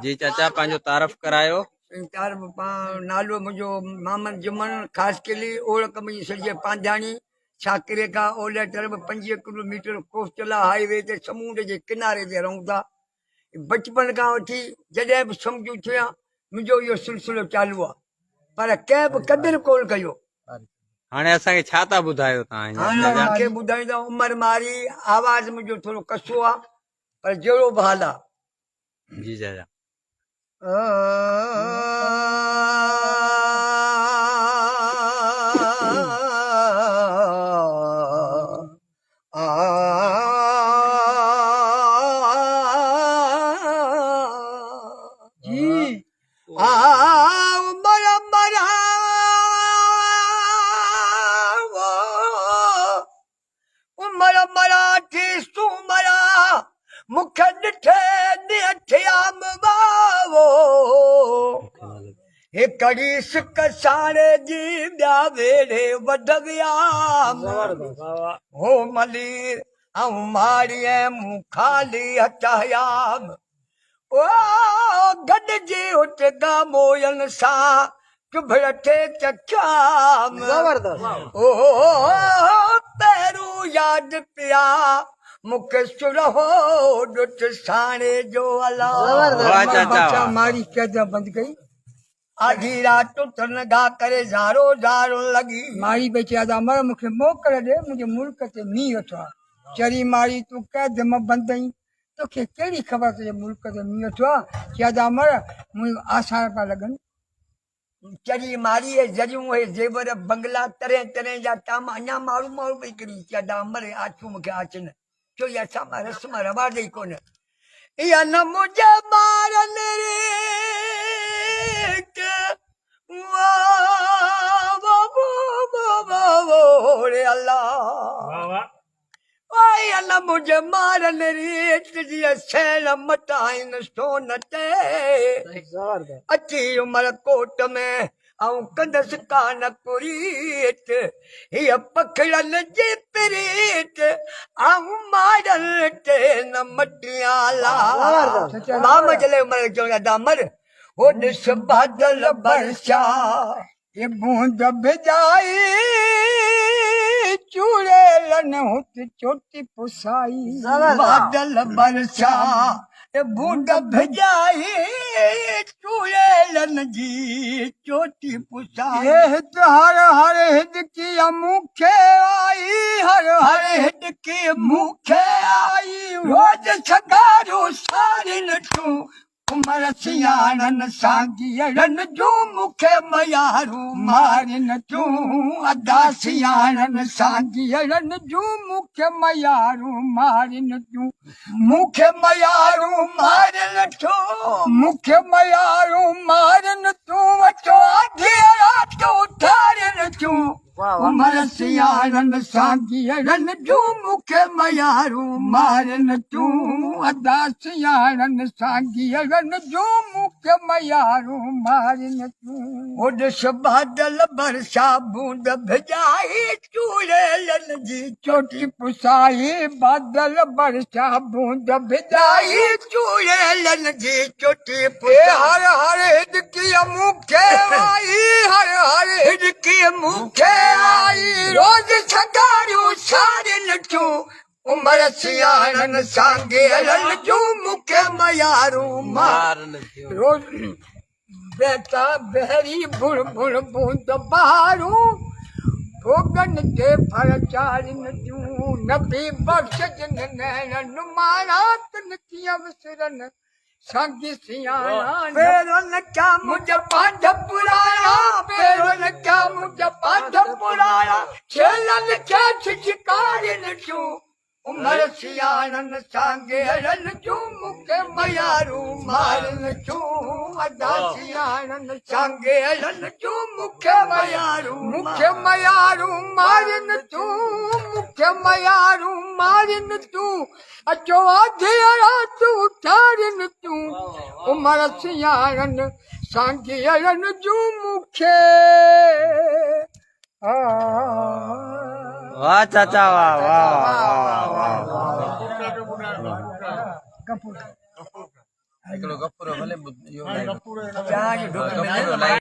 جي چاچا پنهنجو تعارف ڪرايو. تعارف نالو منهنجو محمد جمن خاصخيلي اوڙڪ منهنجي سڄي پانڌياڻي ڇاڪري کان اولهه طرف 25 kilometre coastal highway تي سمونڊ جي ڪناري تي رهون ٿا. بچپن کان وٺي جڏهن به سمجهون ٿيا منهنجو اهو سلسلو چالو آهي پر ڪنهن به قدر ڪونه ڪيو. هاڻي اسان کي ڇا ٿا ٻڌايو تان؟ هاڻي اوهان کي ٻڌائيندا عمر ماري آواز منهنجو ٿورو ڪسو آ پر جهڙو به حال آ. جي چاچا. جي عمر مرا عمر مراٺي سومرا مونکي ڏٺي ڏينهن ٿيام واو هڪڙي سڪ ساڻي جي ٻيا ويڙهي وڍ ويام هو ملير آئون ماڙيء مون خالي هٿ هيام او گڏجي ات گاموين سان چڀڙ ٿي چکيام او پهرون ياد پيا مونکي سرهو ڏٺ ساڻي جو الا. واھ چاچا واھ. ماري قيد بند ڪئي. آڌي رات اٿن گاھ ڪري زارو زارو لڳي. ماري پئي چئي ادا مر مونکي موڪل ڏي منهنجي ملڪ تي مينهن وٺو آ. چري ماري تون قيد م بند آهين توکي ڪهڙي خبر تنهنجي ملڪ تي مينهن وٺو آ. چئي ادا مر منهنجا آثار پيا لڳن. چري ماري اهي زريون اهي زيور بنگلا طرحين طرحين جا طعام اڃا مارو مارو پئي ڪري. چئي ادا مر اهي آڇون مونکي آڇن ڇو اها اسان مان رسم رواج ئي ڪونه. اها نه منهنجي ٻارن ريت ڙي الله اها نه منهنجي ٻارن ريت جيئن سيڻ مٽائين سون تي اچي عمر ڪوٽ ۾ آئون ڪندس ڪانه ڪريت، هيء پکڙن جي پريت، آئون مارن تي نه مٽيان لا. مام جلي عمر کي چون ادا مر، هو ڏس بادل برسيا. هي بوند ڀڄائي، چوڙيلن هت چوٽي پسائي. بادل برسيا، اي بوند ڀڄائي، چوڙيلن جي چوٽي پسائي. اي هت هر هر هڏڪي مون کي آئي، هر هر هڏڪي مون کي آئي. روز سگهارو سارين ٿيون، عمر سياڻن سانگيئڙن جون مون کي ميارون مارين ٿيون. ادا سياڻن سانگيئڙن جون مون کي ميارون مارين ٿيون. مون کي ميارون مارين ٿيون. مون کي ميارون مارين ٿيون. اچو آڌيء رات اٿارين ٿيون. عمر سياڻن سانگيئڙن جون مون کي ميارون مارين ٿيون. ادا سياڻن سانگيئڙن جون مون کي ميارون مارين ٿيون. او ڏس بادل برسا بوند ڀڄائي چوڙيلن جي چوٽي پسائي. بادل برسا بوند ڀڄائي چوڙيلن جي چوٽي پسائي. هر هر هڏڪي مون کي آئي، هر هر هڏڪي مون کي آئي. روز سگهاريون سارين ٿيون، عمر سياڻن سانگيئڙن جون مون کي ميارون مارن ٿيون. روز بيتا بهري ڀڻ ڀڻ بوند بهارون، ڀوڳن تي ڦر چارين ٿيون. نبي بخش جن نيڻن ماڻا، تن ڪيئن وسرن سانگي سياڻا. پيرن ڪيا منهنجا پانڌ پراڻا، پيرن ڪيا منهنجا پانڌ پراڻا، ڇيلن کي ڇڇڪارين ٿيون. عمر سياڻن سانگيئڙن جون مون کي ميارون مارين ٿيون. ادا سياڻن سانگيئڙن جون مون کي ميارون، مون کي ميارون مارين ٿيون، مون کي ميارون مارين ٿيون. اچو آڌيء رات اٿارين ٿيون. عمر سياڻن سانگيئڙن جون مون کي. واھ چاچا واھ واھ واھ واھ. هڪڙو گفورو ڀلي اهو چانهه جو ڍڪ گفورو لائي.